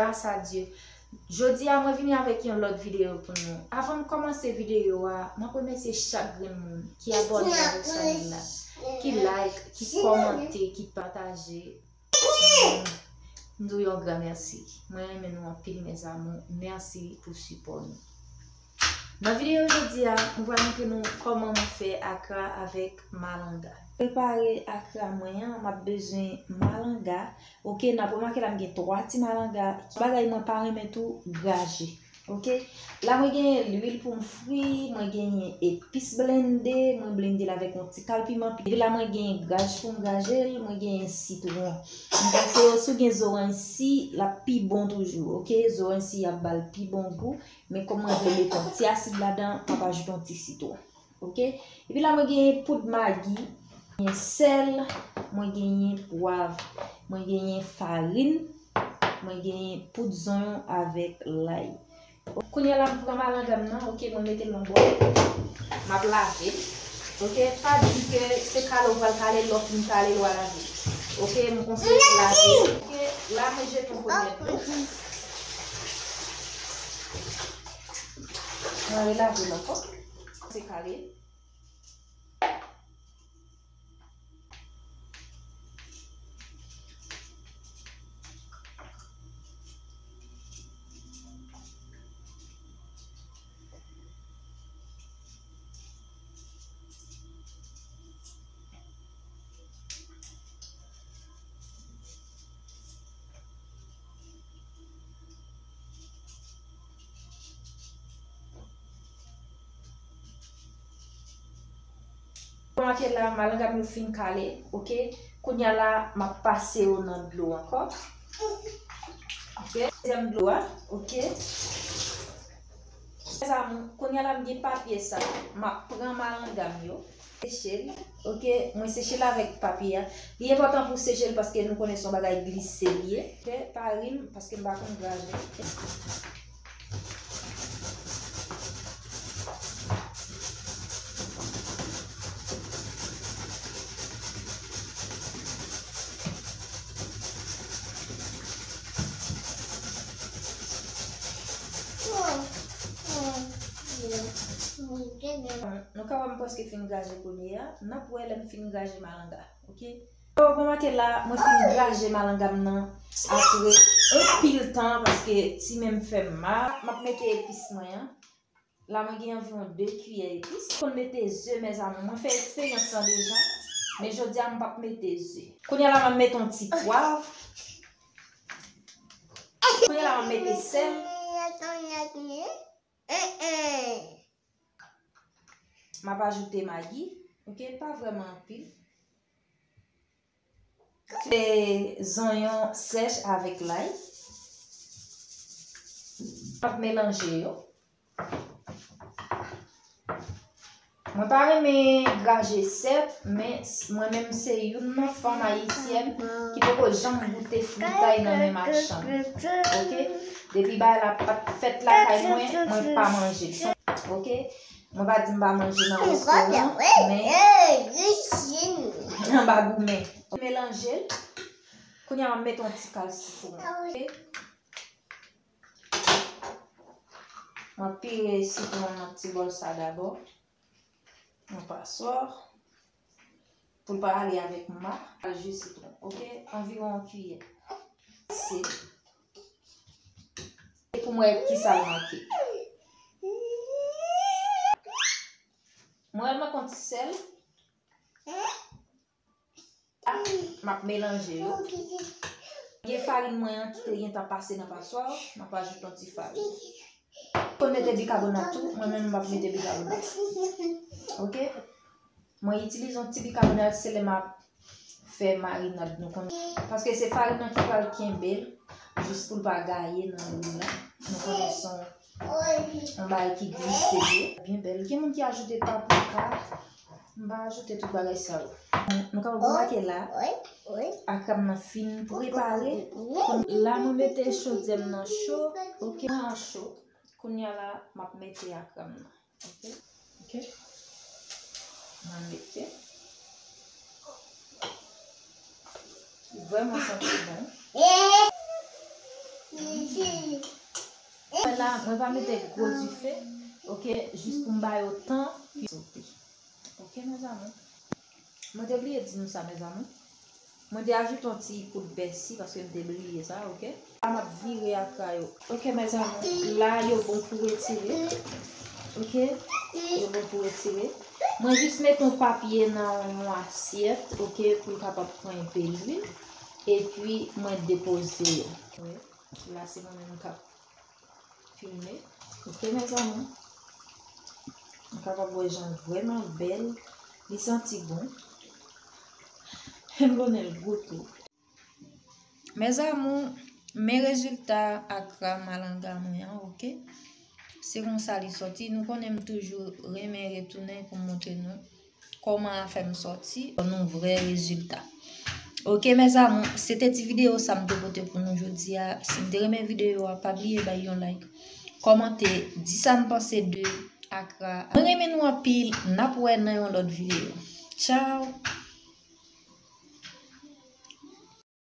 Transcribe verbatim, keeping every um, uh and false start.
Gras a Dye. Jodi a, mwen vini avèk yon lòt videyo pou nou. Avan m kòmanse videyo a, m ap remèsye chak grenn moun ki abòne avèk chanèl la, ki like, ki kòmante, ki pataje. M di w yon gran mèsi. Mwen renmen nou anpil, mes amours. Mèsi pou sipò nou. Nan videyo jodi a, mwen pral montre nou kòman mwen fè akra avèk malanga. Prepare akra mwen an, m ap bezwen malanga. Oke, n ap remake la, m gen twa ti malanga. Bagay mwen pa renmen tou, graje. Oke, la mwen genyen lwil pou m fri, mwen genyen epis blende, mwen blende l avèk yon ti kal piman. Epi la mwen genyen graj pou m graje l, mwen genyen sitwon. M panse yo, si w gen zoranj si, l ap pi bon toujou, oke? Zoranj si ap ba l pi bon gou, men kòm mwen vle mete yon ti asid ladan, m ap ajoute yon ti sitwon. Oke? Epi la mwen genyen poud magi, genyen sèl, mwen genyen pwav, mwen genyen farin, mwen genyen poud zonyon avèk lay. Kounye a la m pran malanga m nan, oke, mwen mete l nan bòl. M ap lave. Oke, pa di ke se kale w pral kale, lè w fin kale l w a lave. Oke, m konseye w lave. Oke, la mwen jete yon premye dlo. Mwen relave l ankò. Se kale. Remake la, malanga m yo fin kale, oke? Kounye a la, m ap pase yo nan dlo ankò. Oke? Dezyèm dlo a, oke? Mes amours, kounye a la, m gen papye sa. M ap pran malanga m yo. Seche l. Oke, mwen seche l avèk papye a. Li enpòtan pou seche l paske nou konnen se yon bagay glise li ye. Oke, pa ri m paske m pa konn graje. Nou ka wè m prèske fin graje kounye a. N ap wè lè m fin graje malanga, oke? Bon, bon, remake la, mwen fin graje malanga m nan apre yon pil tan, paske ti men m fè m mal. M ap mete epis mwen an. La, mwen gen anviwon de kiyè epis. Konn mete ze, mes amours. Mwen fè eksperyans lan deja, men jodi a, m p ap mete ze. Kounye a la, m ap mete yon ti pwav. Kounye a la, m ap mete sèl. M ap ajoute magi, oke, pa vrèman anpil. Se zonyon sèch avèk lay. M ap melanje yo. Mwen pa renmen graje sèt, men s-, mwen menm se youn nan fanm ayisyèn ki poko janm goute fritay nan menm ak chanm. Oke? Depi bagay la pa t fèt lakay mwen, mwen pa manje l. Oke? Mwen pa di m pa manje nan restoran, men anba goumen. Melanje l. Kounye a, m ap mete yon ti kal sitwon. Oke? Mwen pire sitwon nan ti bòl sa dabò. Yon paswa. Pou l pa ale avèk ma, al ji sitwon. Oke? Anviwon yon kiyè. Se E pou m wè kisa l manke. Mwen al manke yon ti sèl. M ap melanje yo. Gen farin mwen an ki te gentan pase nan paswa, m ap ajoute yon ti farin. Konn mete bikabonat tou, mwen menm m ap mete bikabonat. Oke? Mwen itilize yon ti bikabonat, se lè m ap fè marinad nou konnen. Paske se farin nan ki pral kenbe l, jis pou l pa gaye nan lwil la. Nou konnen se yon, yon bagay ki glise li ye. Byen bèl. Gen moun ki ajoute paprika. M pa ajoute tout bagay sa yo. Nou kapab remake la, akra m nan fin prepare. Konn la, mwen mete chodyè m nan cho. Oke, mwen an cho. Kounye a la, m ap mete akra m nan. Oke. Oke. Mwen mete. Li vrèman santi bon. Mwen la, mwen pa mete gwo dife, ok, jis pou m ba yo tan pou yo sote. Ok, mes amours. Mwen te bliye di nou sa, mes amours. Mwen te ajoute yon ti poud pèsi paske m te bliye sa, ok? La m ap vire akra yo. Ok, mes amours, la yo bon pou retire. Ok? Yo bon pou retire. Mwen jis mete yon papye nan yon asyèt, ok, pou l kapab pran enpe lwil. Epi mwen depoze yo. Wi. La se mwen menm k ap filme. Ok, mes amours. Nou kapab wè jan l vrèman bèl. Li santi bon. M konnen l gou tou. Mes amours, men rezilta akra malanga mwen an, ok? Se konsa li soti. Nou konnen m toujou renmen retounen pou m montre nou kòman afè m sòti, ban nou vrè rezilta. Ok, mes amours, se te ti videyo sa m te pote pou nou jodi a. Si n te renmen videyo a, pa bliye bay yon like, kòmante, di sa n panse de akra. Mwen renmen nou anpil, n ap wè nan yon lòt videyo. Tchao!